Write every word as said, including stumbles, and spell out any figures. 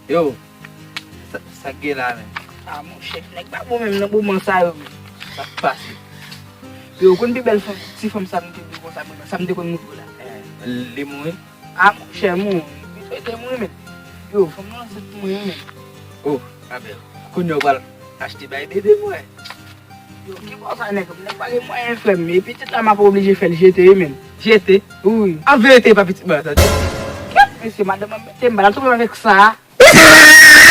Yo, sa, sa k gen la, men? A, monchè, nèg pa bon menm nan moman sa yo, men. Sa k pase? Yo, ou konn pi bèl fanm, ti fanm sa m te di konsa, men sa m te konn moute la. Eh, li mouri? A, monchè, mouri. Li swete mouri, men. Yo, fanm nan ansent mouri, men. Oh, a bèl. Kounye a ou pral achte bay bebe, mwen. Yo, ki bò sa, nèg? Nèg pa gen mwayen, frè m. E pitit la, m ap oblije fè l jete, wi, men. Jete? Wi. An verite, pa pitit mwen, sa. Kèt, mesye, madanm mwen mete m bal, tou avèk sa.